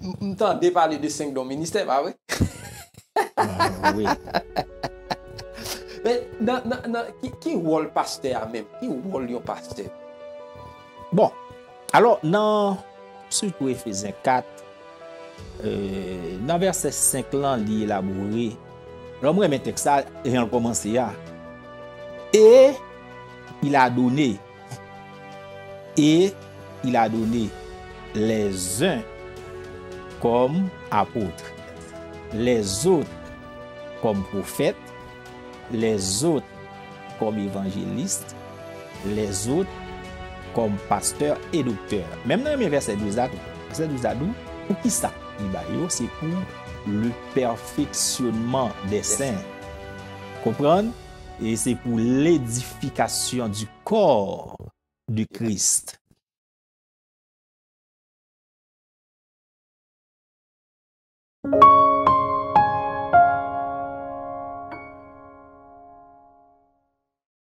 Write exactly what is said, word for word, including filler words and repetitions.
m, m tande pale de senk don ministè, pa vre? Ah, wi. Men nan, nan, nan, ki, ki wòl pastè a menm? Ki wòl yon pastè? Bon, alò, nan, sitou Efezyen kat, euh, nan vèsè senk lan, li elabore. Alò, mwen renmen tèks sa, jan l kòmanse a. Et il a donné. Et il a donné les uns comme apôtres, les autres comme prophètes, les autres comme évangélistes, les autres comme pasteurs et docteurs. Menm nan vèsè douz la tou. Vèsè douz la di w, pou ki sa li ba yo? Se pou le perfectionnement des saints. Konprann? E se pou l'édification du corps de Christ.